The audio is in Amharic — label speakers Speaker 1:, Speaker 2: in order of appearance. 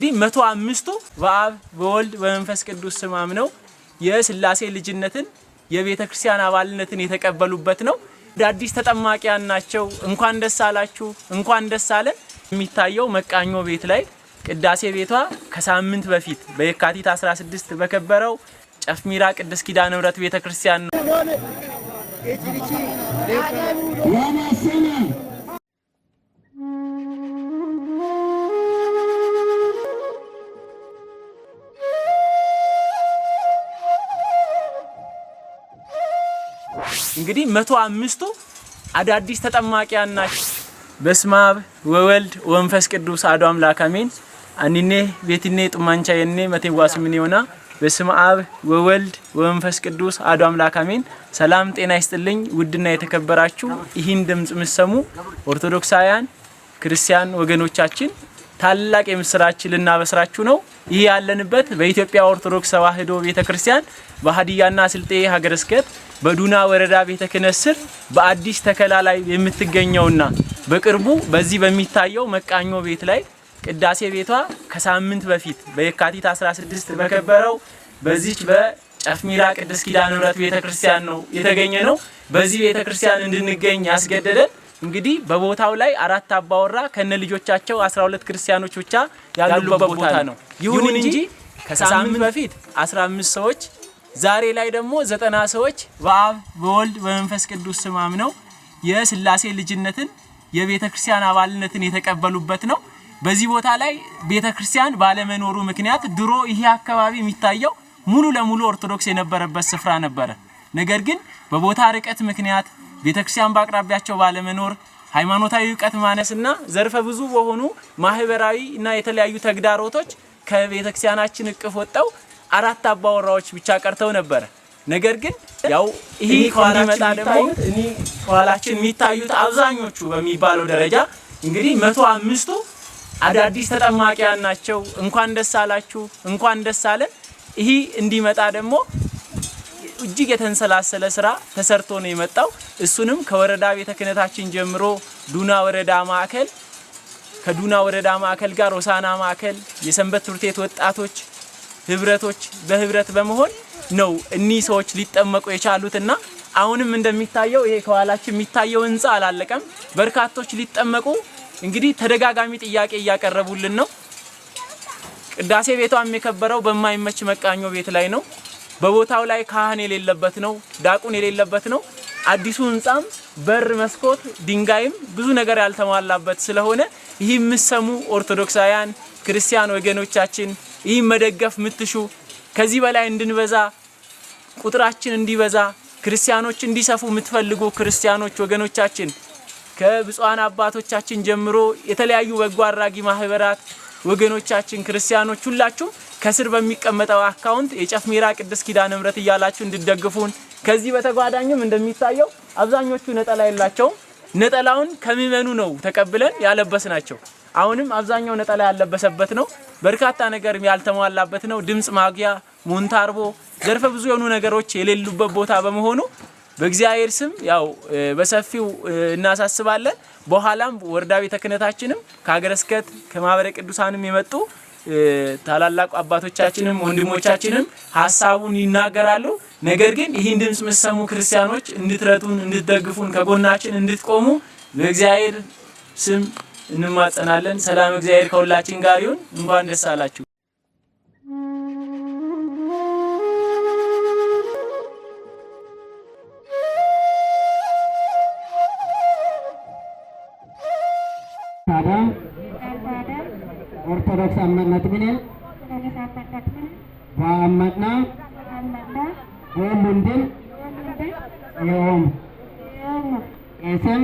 Speaker 1: 105ቱ በአብ በወልድ በመንፈስ ቅዱስ ስም አምነው የስላሴ ልጅነትን የቤተክርስቲያን አባልነትን የተቀበሉበት ነው። አዳዲስ ተጠማቂያን ናቸው። እንኳን ደስ አላችሁ፣ እንኳን ደስ አለን። የሚታየው መቃኞ ቤት ላይ ቅዳሴ ቤቷ ከሳምንት በፊት በየካቲት 16 በከበረው ጨፍሚራ ቅድስት ኪዳነ ምሕረት ቤተክርስቲያን ነው። እንግዲህ 105ቱ አዳዲስ ተጠማቂያን ናቸው። በስመ አብ ወወልድ ወመንፈስ ቅዱስ አሐዱ አምላክ አሜን። አኒኔ ቤትኔ ጡማንቻ የኔ መቴዋስ ምን ይሆና። በስመ አብ ወወልድ ወመንፈስ ቅዱስ አሐዱ አምላክ አሜን። ሰላም ጤና ይስጥልኝ። ውድና የተከበራችሁ ይህን ድምጽ የምትሰሙ ኦርቶዶክሳውያን ክርስቲያን ወገኖቻችን ታላቅ የምስራች ልናበስራችሁ ነው። ይህ ያለንበት በኢትዮጵያ ኦርቶዶክስ ተዋሕዶ ቤተክርስቲያን በሀዲያና ስልጤ ሀገረ ስብከት በዱና ወረዳ ቤተ ክህነት ስር በአዲስ ተከላ ላይ የምትገኘውና በቅርቡ በዚህ በሚታየው መቃኞ ቤት ላይ ቅዳሴ ቤቷ ከሳምንት በፊት በየካቲት 16 በከበረው በዚች በጨፍሚራ ቅድስት ኪዳነ ምሕረት ቤተክርስቲያን ነው የተገኘ ነው። በዚህ ቤተክርስቲያን እንድንገኝ ያስገደደን እንግዲህ በቦታው ላይ 4 አባወራ ከነ ልጆቻቸው 12 ክርስቲያኖች ብቻ ያሉበት ቦታ ነው። ይሁን እንጂ ከሳምንት በፊት 15 ሰዎች፣ ዛሬ ላይ ደግሞ 90 ሰዎች በአብ በወልድ በመንፈስ ቅዱስ ስም አምነው የስላሴ ልጅነትን የቤተክርስቲያን አባልነትን የተቀበሉበት ነው። በዚህ ቦታ ላይ ቤተክርስቲያን ባለመኖሩ ምክንያት ድሮ ይሄ አካባቢ የሚታየው ሙሉ ለሙሉ ኦርቶዶክስ የነበረበት ስፍራ ነበረ። ነገር ግን በቦታ ርቀት ምክንያት ቤተክርስቲያን በአቅራቢያቸው ባለመኖር፣ ሃይማኖታዊ እውቀት ማነስና ዘርፈ ብዙ በሆኑ ማህበራዊ እና የተለያዩ ተግዳሮቶች ከቤተክርስቲያናችን እቅፍ ወጥተው 4 አባወራዎች ብቻ ቀርተው ነበረ። ነገር ግን ያው ይሄ እንዲመጣ ደግሞ እኔ ከኋላችን የሚታዩት አብዛኞቹ በሚባለው ደረጃ እንግዲህ 105ቱ አዳዲስ ተጠማቂያን ናቸው። እንኳን ደስ አላችሁ፣ እንኳን ደስ አለን። ይሄ እንዲመጣ ደግሞ እጅግ የተንሰላሰለ ስራ ተሰርቶ ነው የመጣው። እሱንም ከወረዳ ቤተ ክህነታችን ጀምሮ ዱና ወረዳ ማዕከል፣ ከዱና ወረዳ ማዕከል ጋር ሆሳና ማዕከል፣ የሰንበት ትምህርት ቤት ወጣቶች ህብረቶች በህብረት በመሆን ነው እኒህ ሰዎች ሊጠመቁ የቻሉትና አሁንም እንደሚታየው ይሄ ከኋላችን የሚታየው ህንጻ አላለቀም። በርካቶች ሊጠመቁ እንግዲህ ተደጋጋሚ ጥያቄ እያቀረቡልን ነው። ቅዳሴ ቤቷም የከበረው በማይመች መቃኞ ቤት ላይ ነው። በቦታው ላይ ካህን የሌለበት ነው፣ ዲያቆን የሌለበት ነው። አዲሱ ህንጻም በር፣ መስኮት፣ ድንጋይም ብዙ ነገር ያልተሟላበት ስለሆነ ይህ የምትሰሙ ኦርቶዶክሳውያን ክርስቲያን ወገኖቻችን ይህ መደገፍ ምትሹ፣ ከዚህ በላይ እንድንበዛ፣ ቁጥራችን እንዲበዛ፣ ክርስቲያኖች እንዲሰፉ የምትፈልጉ ክርስቲያኖች ወገኖቻችን ከብፁዓን አባቶቻችን ጀምሮ የተለያዩ በጎ አድራጊ ማህበራት ወገኖቻችን ክርስቲያኖች ሁላችሁም ከስር በሚቀመጠው አካውንት የጨፍሚራ ቅድስት ኪዳነ ምሕረት እያላችሁ እንድትደግፉን። ከዚህ በተጓዳኝም እንደሚታየው አብዛኞቹ ነጠላ የላቸውም። ነጠላውን ከምዕመኑ ነው ተቀብለን ያለበስናቸው። አሁንም አብዛኛው ነጠላ ያለበሰበት ነው። በርካታ ነገር ያልተሟላበት ነው። ድምጽ ማጉያ፣ ሞንታርቦ፣ ዘርፈ ብዙ የሆኑ ነገሮች የሌሉበት ቦታ በመሆኑ በእግዚአብሔር ስም ያው በሰፊው እናሳስባለን። በኋላም ወረዳ ቤተ ክህነታችንም ከሀገረ ስብከት ከማህበረ ቅዱሳንም የመጡ ታላላቅ አባቶቻችንም ወንድሞቻችንም ሀሳቡን ይናገራሉ። ነገር ግን ይህን ድምጽ የምትሰሙ ክርስቲያኖች እንድትረዱን፣ እንድትደግፉን፣ ከጎናችን እንድትቆሙ በእግዚአብሔር ስም እንማጸናለን። ሰላም እግዚአብሔር ከሁላችን ጋር ይሁን። እንኳን ደስ አላችሁ።
Speaker 2: ኦርቶዶክስ አመነት ሚኔል ወአመና ወሙንድን ዮም ኤስን